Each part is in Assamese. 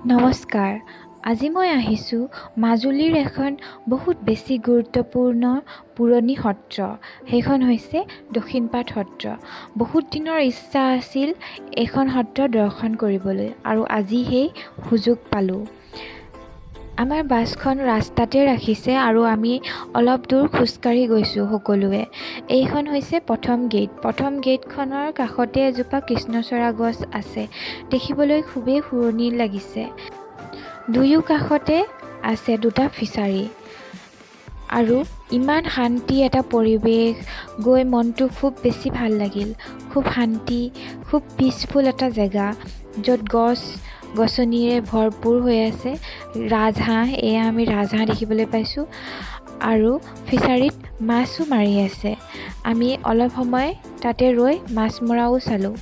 নমস্কাৰ, আজি মই আহিছোঁ মাজুলীৰ এখন বহুত বেছি গুৰুত্বপূৰ্ণ পুৰণি সত্ৰ। সেইখন হৈছে দক্ষিণপাট সত্ৰ। বহুত দিনৰ ইচ্ছা আছিল এইখন সত্ৰ দৰ্শন কৰিবলৈ আৰু আজি সেই সুযোগ পালোঁ। আমাৰ বাছখন ৰাস্তাতে ৰাখিছে আৰু আমি অলপ দূৰ খোজকাঢ়ি গৈছোঁ সকলোৱে। এইখন হৈছে প্ৰথম গেট। প্ৰথম গেটখনৰ কাষতে এজোপা কৃষ্ণচূড়া গছ আছে, দেখিবলৈ খুবেই শুৱনি লাগিছে। দুয়ো কাষতে আছে দুটা ফিচাৰী আৰু ইমান শান্তি এটা পৰিৱেশ, গৈ মনটো খুব বেছি ভাল লাগিল। খুব শান্তি, খুব পিচফুল এটা জেগা, য'ত গছ গছনিৰে ভৰপূৰ হৈ আছে। ৰাজহাঁহ, এয়া আমি ৰাজহাঁহ দেখিবলৈ পাইছোঁ আৰু ফিচাৰীত মাছো মাৰি আছে। আমি অলপ সময় তাতে ৰৈ মাছ মৰাও চালোঁ।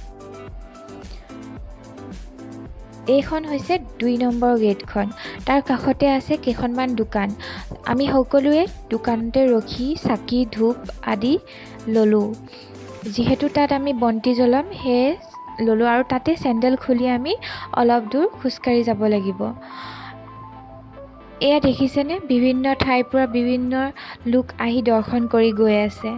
এইখন হৈছে 2 নম্বৰ গেটখন। তাৰ কাষতে আছে কেইখনমান দোকান। আমি সকলোৱে দোকানতে ৰখি চাকি ধূপ আদি ল'লোঁ। যিহেতু তাত আমি বন্তি জ্বলাম, সেয়ে ল'লোঁ আৰু তাতে চেণ্ডেল খুলি আমি অলপ দূৰ খোজকাঢ়ি যাব লাগিব। এয়া দেখিছেনে, বিভিন্ন ঠাইৰ পৰা বিভিন্ন লোক আহি দৰ্শন কৰি গৈ আছে।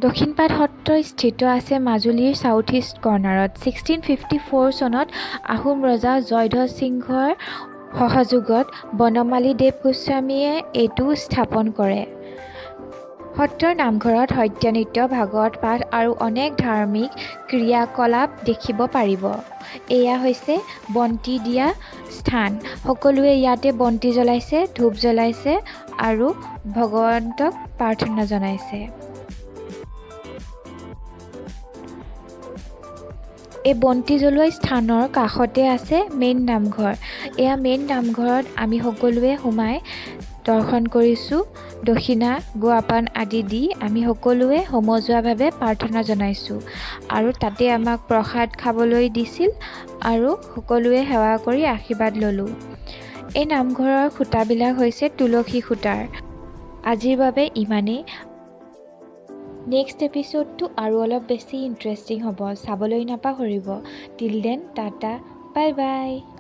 দক্ষিণপাট সত্ৰ স্থিত আছে মাজুলীৰ চাউথ ইষ্ট কৰ্ণাৰত। 1654 চনত আহোম ৰজা জয়ধ্বজ সিংহৰ সহযোগত বনমালী দেৱ গোস্বামীয়ে এইটো স্থাপন কৰে। সত্ৰৰ নামঘৰত সত্ৰীয়া নৃত্য, ভাগৱত পাঠ আৰু অনেক ধাৰ্মিক ক্ৰিয়াকলাপ দেখিব পাৰিব। এয়া হৈছে বন্তি দিয়া স্থান। সকলোৱে ইয়াতে বন্তি জ্বলাইছে, ধূপ জ্বলাইছে আৰু ভগৱন্তক প্ৰাৰ্থনা জনাইছে। এই বন্তি জ্বলোৱা স্থানৰ কাষতে আছে মেইন নামঘৰ। এয়া মেইন নামঘৰত আমি সকলোৱে সোমাই দৰ্শন কৰিছোঁ। দক্ষিণা, গোৱাপান আদি দি আমি সকলোৱে সমজুৱাভাৱে প্ৰাৰ্থনা জনাইছোঁ আৰু তাতে আমাক প্ৰসাদ খাবলৈ দিছিল আৰু সকলোৱে সেৱা কৰি আশীৰ্বাদ ল'লোঁ। এই নামঘৰৰ খুঁটাবিলাক হৈছে তুলসী খুঁটাৰ। আজিৰ বাবে ইমানেই। নেক্সট এপিছ'ডটো আৰু অলপ বেছি ইণ্টাৰেষ্টিং হ'ব, চাবলৈ নাপাহৰিব। Till then, tata, bye bye.